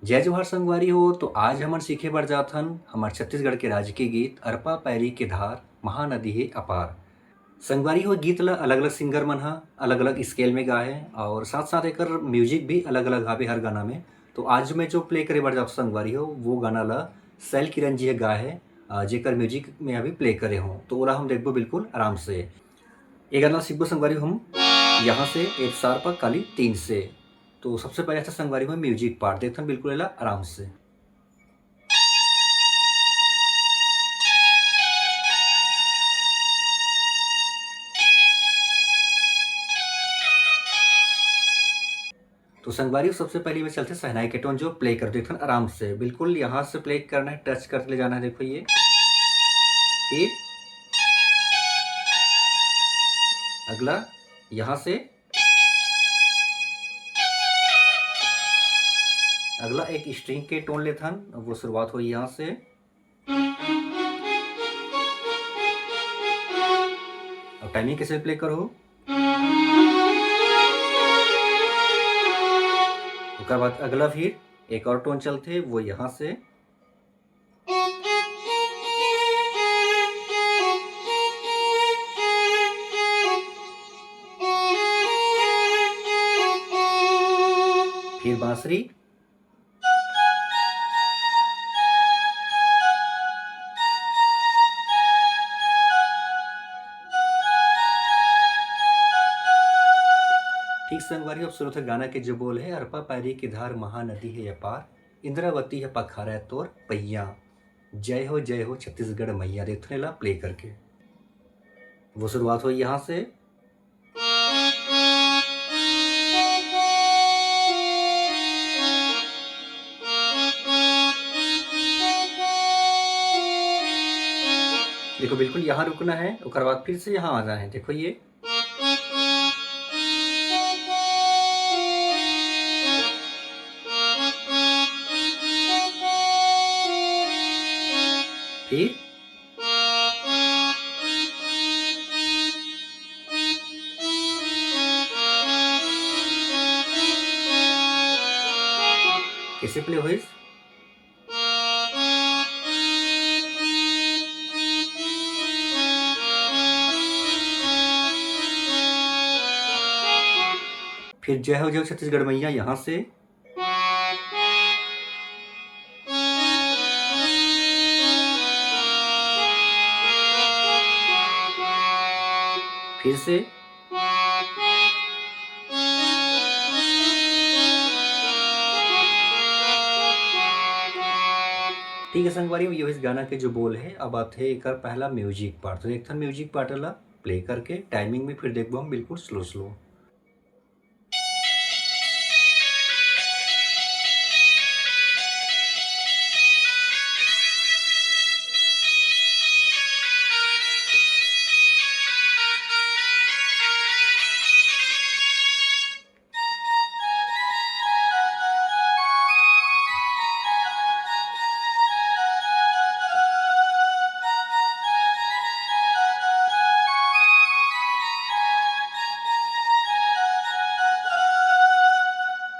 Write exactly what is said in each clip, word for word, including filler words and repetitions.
जय जोहार संगवारी हो, तो आज हमन सीखे बर जात हन हमर छत्तीसगढ़ के राजकीय गीत अरपा पैरी के धार महानदी हे अपार। संगवारी हो, गीत ल अलग-अलग सिंगर मन ह अलग-अलग स्केल में गाए हे और साथ-साथ एकर म्यूजिक भी अलग-अलग हावे हर गाना में। तो आज मैं जो प्ले करे बर जात संगवारी हो, वो गाना ल सैल किरण जी ह गाए हे, अ, जेकर म्यूजिक मैं अभी प्ले करे हों। तो ओला हम देखबो बिल्कुल आराम से। ये गाना सीखबो संगवारी हो हम यहाँ से एफ शार्प काली तीन से। तो सबसे पहले अच्छा संगवारी हो म्यूजिक पार्ट देखथन बिल्कुल एला आराम से। तो संगवारी हो, सबसे पहले में चलथे शहनाई के टोन जो प्ले कर देखथन आराम से, बिल्कुल यहाँ से प्ले करना है, टच कर ले जाना है। देखो ये, फिर अगला यहाँ से, अगला एक स्ट्रिंग के टोन लेथन, वो शुरुआत होई यहाँ से। अब टाइमिंग कैसे प्ले करो, ओकर बाद अगला फिर एक और टोन चलथे, वो यहाँ से। फिर बांसुरी। ठीक संगवारी, अब सुनत हे गाना के जो बोल है, अरपा पैरी की धार महानदी है अपार, इंद्रावती है पखारा तोर पैया, जय हो जय हो छत्तीसगढ़ मैया। देखो ला प्ले करके, वो शुरुआत हुई यहाँ से। देखो बिल्कुल यहाँ रुकना है, ओकर बाद फिर से यहाँ आना है। देखो ये, फिर कैसे प्ले होइस? फिर जय हो जय हो छत्तीसगढ़ मैया यहाँ से। फिर से। ठीक है संगवारी, ये इस गाना के जो बोल है, अब आथे एकर पहला म्यूजिक पार्ट। तो एक ठन म्यूजिक पार्ट ला प्ले करके टाइमिंग में फिर देखबो हम बिल्कुल स्लो स्लो।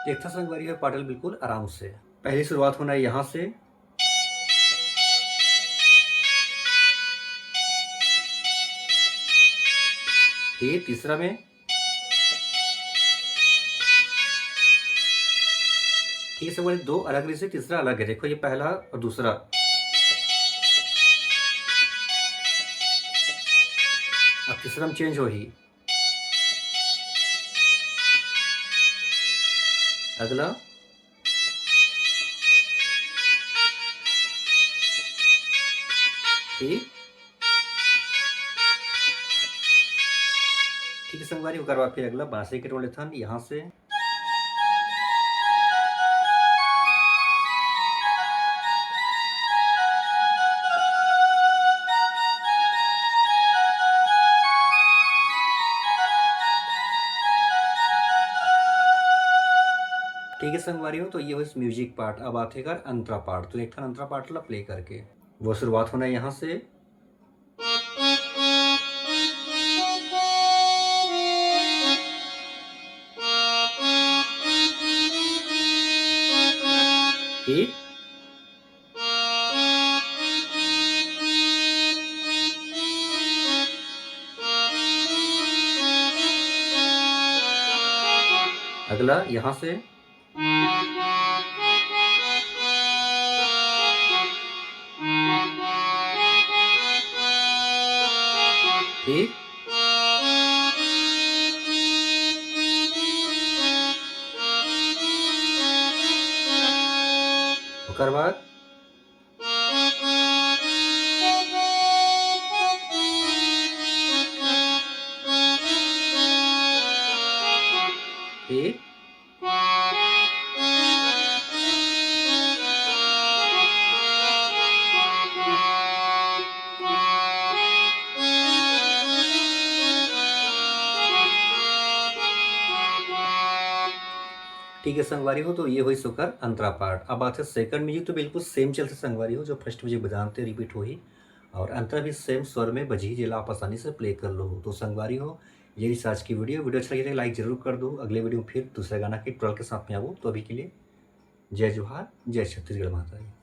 देखथा संगवारी हो, पाटल बिल्कुल आराम से। पहली शुरुआत होना है यहाँ से, फिर तीसरा में, ठीक है, संगवारी, दो अलग रिसे, तीसरा अलग है। देखो, ये पहला और दूसरा। अब तीसरा में चेंज होही। अगला, ठीक। ठीक है संगवारी, ओकर बाद फिर अगला बांसुरी के टोन लेथन यहाँ से। ठीक है संगवारी हो, तो ये हो इस म्यूजिक पार्ट। अब आथे कर अंतरा पार्ट। तो एक ठन अंतरा पार्ट ला प्ले करके वो शुरुआत होना है यहाँ से। ठीक। अगला यहाँ से। ठीक। ओकर बाद। ठीक। ठीक है संगवारी हो, तो ये होइस ओकर अंतरा part। अब आथे second music, तो बिल्कुल same चलथे संगवारी हो, जो first music बजानते repeat होही और अंतरा भी same स्वर में बजही, जेला आप आसानी से play कर लो। तो संगवारी हो, ये रिहिस आज की video। Video अच्छा लगे तो like जरूर कर दो। अगले video में फिर दूसरा गाना के tutorial के साथ में आबो। तो अभी के लिए जय जोहार, जय छत्तीसगढ़ माता दी।